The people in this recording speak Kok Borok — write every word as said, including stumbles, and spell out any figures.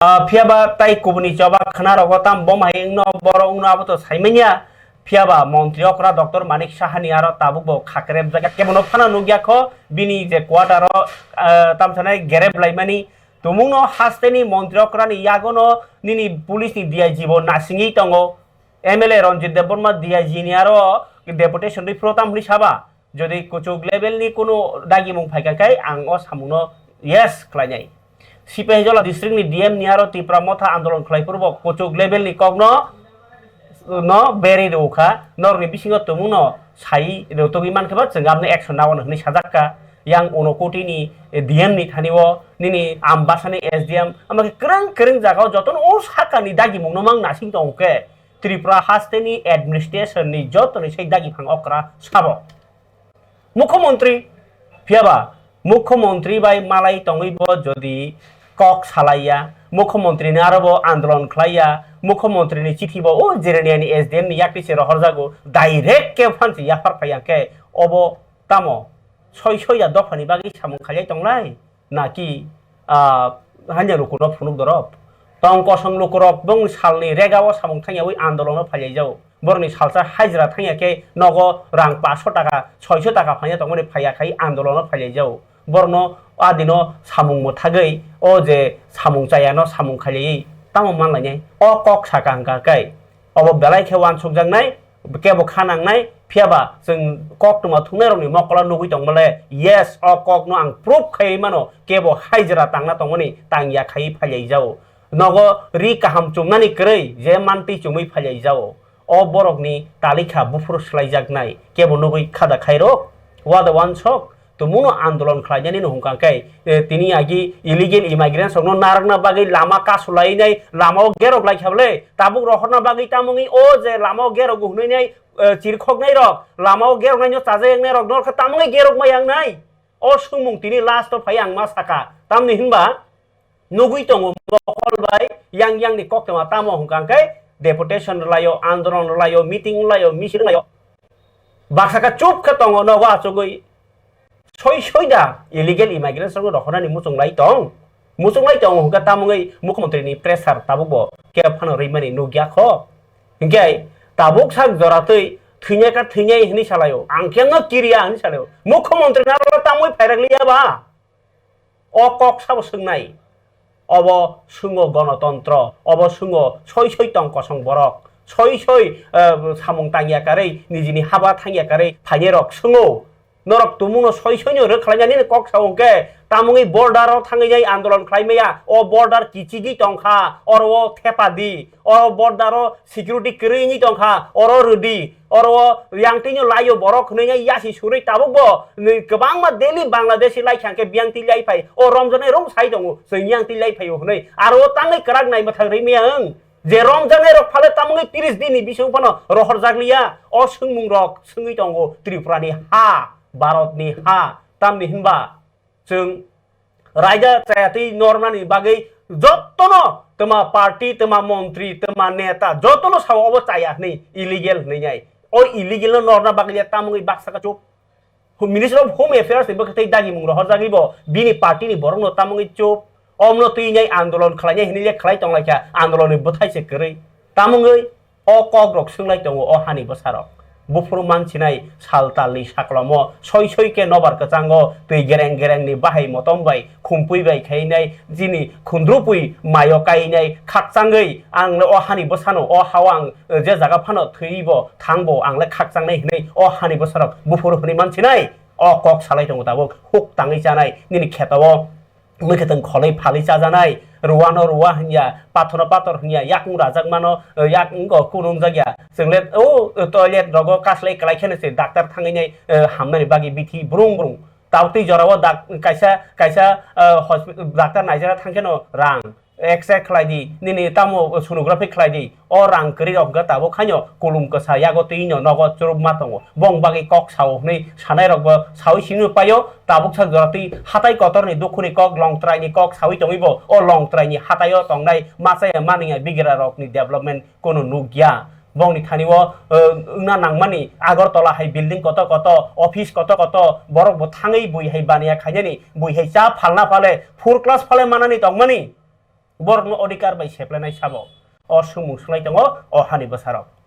Ah, phiya ba tai kubuni choba khna rogo tam bom hai wngno, boro wngno abo to saimanya. Phiya ba montri okra Doctor Manik Saha ni aro tabuk bo khakrep jaga kebono phano nukya kho, bini je quarter o, ah, tam sanai gerep laimani. Tumungno hasteni montri okra ni yagono nini police ni D I G bo nasingwi tongo. M L A Ranjit Debbarma D I G ni aro deputation rwi phuru tam hwnwi saba. Jodi kuchuk level ni kunu dagimung phaikha khe ang o samungno yes khlainai. Sipahijola district ni D M ni aro Tipra Motha andolon khlai phuru bo kuchuk level ni kokno no berwi rwkha, norokni bisingo tumungno sai rwtugwi mankhe ba chwng aboni action nago hwnwi sajakka. Yang Unakoti ni D M ni thani o nini Ambasa ni S D M, ama khe kwrwng kwrwng jaga o jotono o sakani dagimung no mang nasing tongo khe Tripura haste ni administration ni joto ni sai dagi phang okra sabo. Mukhyamantri, phiya ba Mukhyamantri bai malai tongwi bo jodi kok salaiya, Mukhyamantri ni aro bo andolon khlaiya, Mukhyamantri ni chithi bo o Jirania ni S D M ni yakti se rohorjago, direct khe phan se yaphar phaiya khe obo tamo soi soi ya dopha ni bagwi samung khailai tonglai? Naki, ah, hanya lukurok phunuk dorop. Tong kosong lukurok bong salni rega o samung thangyawi andolono phailaijao. Borni salsa hajra thangya khe nogo rang paso taka, soiso taka phanya tongmani phaiya khai andolono phailaijao. Borno adino samung mwthagwi o je samung chayano samung khailaiwi tamo manlainai. O kok saka hwnkha kai. Obo belai khe uansukjaknai, kebo kha nangnai, phiya ba chwng koktwma thungnairokni mokolo nugwi tongmale, yes, o kokno ang proof khaiwi mano, kebo haijra tangna tongmani tangya khaiwi phailaijao. Nogo ri kaham chumnani kwrwi je mantwi chumwi phailaijao. O borokni talikha buphuru swlaijaknai, kebo nugwi khada khairok? Wada uansok? Tumungno andolon khlainani no hwnkha khe, eh, tini agi illegal immigrants rokno narwkna bagwi lama kasulainai, lama o gerok lai kha bwle, tabuk rohorna bagwi tamungwi o je lama o gerok hwnwi nai, eh, chirikhoknai rok, lama o gerok nai no chajaknai rok no khe tamungwi gerok ma yang nai. O swngmung tini last o phai ang ma saka, tamni hinba nugwi tongo mokol bai yang yang ni koktwma tamo hwnkha khe deputation rwlaio, andolon rwlaio, meeting rwlaio, misil rwlaio. Baksa khe chup khe tongo nogo achugwi. Soi soi da illegal immigrants rokno rohornani muchung lai tong. Muchung lai tong hwnkhe tamungwi Mukhyamantri ni pressure tabuk bo kebo phano rwimani nukya kho. Hinkhe tabuk sak jora twi thwinai kha thwinai hwnwi salaio. Ang khe no kiriya hwnwi salaio. Mukhyamantri nalo tamwi phairak liya ba? O kok sabo swngnai. Obo swngo gonotontro, obo swngo soi soi tong kosong borok, soi soi, eh, samung tangya karwi, nijini haba thangya karwi phainai rok swngo. Norok tumungno soi soino rwkhlainani kok sao hwnkhe, tamungwi border o thangwi jai andolon khlai maya, o border kichigwi tongkha, oro o thepa di, o border o security kwrwi wngwi tongkha, oro rwdi, oro o yang twino laio borok hwnwi yasi surwi tabuk bo, nwi kwbangma daily Bangladeshi lai kha hwnkhe biyang twi lai phai, o romjaknai rok sai tongo, chwng yang twi lai phaio hwnwi, aro o tangwi kwrak nai mwthang rwi maya wng. Je romjaknai rok phale tamungwi tris din ni bising phano rohorjak liya, o swngmung rok swngwi tongo Tripura ni ha, Bharat ni ha, tamni hinba chwng raida chaya twi normani bagwi jotono twma party, twma montri, twma neta jotono sao obo chaya hwnwi illegal hwnwi nai. O illegal no norna bagwi ya tamungwi baksa kachuk Minister of Home Affairs ni bwkha tei dagimung rohorjagwi bo bini party ni borokno tamungwi chup omno twi nai andolon khlainai hwnwi le khlai tonglaikha andolon ni bwthai se kwrwi tamungwi O kok rok swng lai tongo o hani bwsa rok. Buphuru mansinai sal tal ni saklomo soi soi khe nobar kwchango twi gereng gereng ni bahai motom bai khumpui bai khainai chini khundrupui mayo kainai khakchangwi ang le o hani bwsano o hao ang je jaga phano thwiwi bo thang bo ang le khakchangnai hinwi o hani bwsa rok buphuru hwnwi mansinai o kok salai tongo tabuk huk tangwi chanai nini kheto o. Mwkhwtwng kholwi phalwi chajanai, ruwano ruwa hwnya, pathono pathor hwnya, yakung rajakmano, eh, yakung go kunungjak ya. Chwng le, o, toilet rogo kaslai kwlai kheno se doctor thangwi nai, eh, hamnani bagwi bithi brung brung. Tabuk twi jorao dak-, kaisa, kaisa, eh, hospi-, doctor naijara thang kheno rang, X-ray khlai di, nini tamo sonography khlai di. O rang kwrwi rok hwnkhe tabuk haino kulum kwsa yago twi no nogo churukma tongo. Bong bagwi kok sao hwnwi sanai rok bo saui simi paio. Tabuk sak jora twi hatai kotor ni dukhu ni kok, Longtrai ni kok saui tongwi bo o Longtrai ni hatai o tongnai machaya manwya bigra rok ni development kono nukya. Bong ni thani o, eh, wngna nangmani Agartala hai building kotor kotor, office kotor kotor, borok bo thangwi bui hai baniya khainani, bui hai cha phalna phale, full class phale manani tongmani. Borokno odhikar bai seplainai sabo. O swngmung swlai tongo o hani bwsarok.